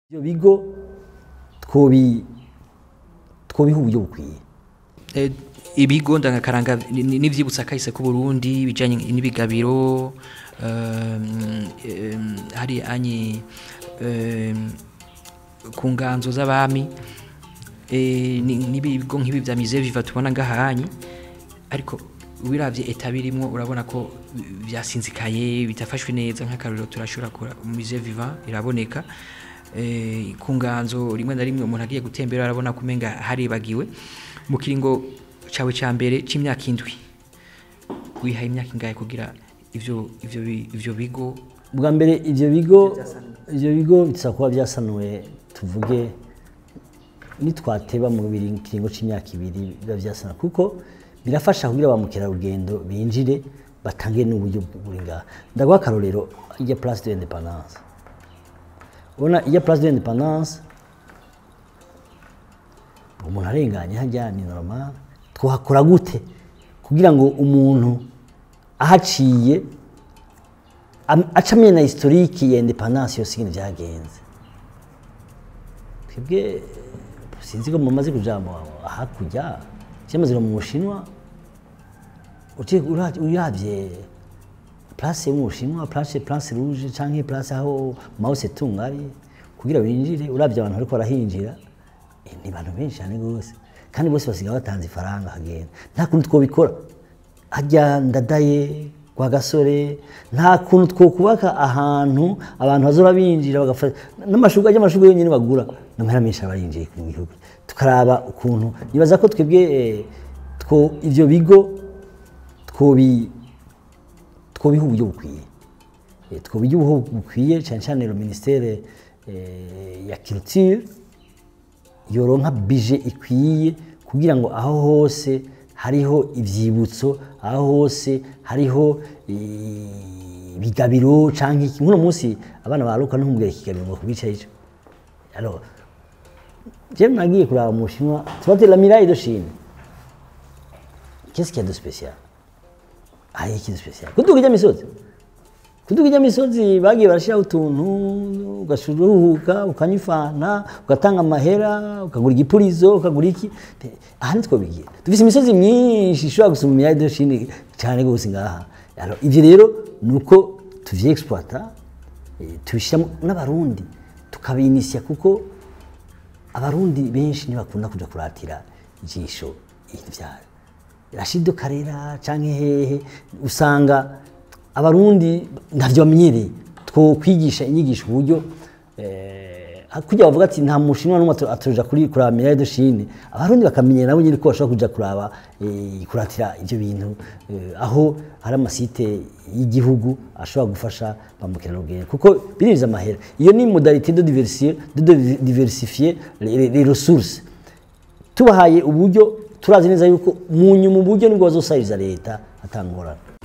Ibyo bigo twobiha uburyo bukwiye. Ibigo ndangakaranga n'ivyibutsa kahise ku Burundi bijanye n'ibigabiro, hari anyi ku nganzo z'abami, n'ibigo nk'ibi vya Musée Vivant tubona ngahanyi, ariko wiravye état birimwo urabona ko vyasinzikaye, bitafashwe neza. Nk'akarorero, turashobora kura Musée Vivant iraboneka, ku nganzo rimwe na rimwe umuntu agiye gutembera arabona ko umenga haribagiwe. Mu kiringo cawe ca mbere c'imyaka 7, wihaye imyaka ingahe kugira ivyo bigo? Bwa mbere, ivyo bigo bisaba kuba byasanuwe, tuvuge nitwateba mu kiringo c'imyaka 2 biba vyasanuwe, kuko birafasha kugira ba mukerarugendo binjire, batange n'uburyo buri ngaha. Ndaguha akarorero, ijya Place de l'Indépendance. Ubona ijya Place de l'Indépendance, umuntu arenganye hajya ni normal. Twahakora gute kugira ngo umuntu ahaciye aca amenya na historique ya indépendance yose, ingene vyagenze? Twebwe sinzi ko mumaze kuja hakurya, cyamaze mu Bushinwa. Uciye uravye place yo mu Bushinwa, place rouge canke place aho Mao Zedong ari, kugira winjire, uravye abantu bariko barahinjira, ni abantu benshi cyane gose, kandi bose basigaye batanze ifaranga hagenda. Nta kuntu twobikora harya Ndadaye kwa Gasore? Nta kuntu twokubaka ahantu abantu bazora binjira bagafata n'amashurwe ajya, amashurwe yonyine bagura n'amahera menshi aba yinjiye mu gihugu? Tukaraba ukuntu, nibaza ko twebwe two ivyo bigo twobiha uburyo bukwiye. Twobiha uburyo bukwiye, cyane cyane le ministère ya culture yoronka budget ikwiye kugira ngo aho hose hariho ivyibutso, aho hose hariho ibigabiro canke iki. Nk'uno munsi abana baruka ntumubwire ikigabiro ngo kubica ico. Alors je nagiye kuraba mu Bushinwa, tubate la muraille de Chine, qu'est-ce qu'il y a de spécial? Hari iki de spécial? Kuduga ijya misozi bagiye barashyiraho utuntu, ugashuruhuka, ukanywa ifanta, ugatanga amahera, ukagura igipurizo, ukagura iki. Aha nitwo bigira. Dufise imisozi myinshi ishobora gusumba muraille de Chine cyane gose ngaha. Alors ivyo rero nuko tuvyexploita, tubishyiramo n'Abarundi, tukabinisya, kuko Abarundi benshi ntibakunda kuja kuratira ijisho ibintu vyayo Rashido Karera canke hehe. Usanga Abarundi ntavyo bamenyereye. Twokwigisha inyigisho uburyo kugira bavuga ati nta Mushinwa n'umwe atoja kuri kuraba muraille de Chine, Abarundi bakamenyera nabo nyine ko bashobora kuja kuraba, kuratira ivyo bintu, aho hari ama sites y'igihugu ashobora gufasha ba mukerarugendo, kuko birinjiza amahera. Iyo ni modalité de diversifier les ressources. Tubahaye uburyo, turazi neza yuko mu nyuma uburyo nibwo bazosahiriza leta atangorana.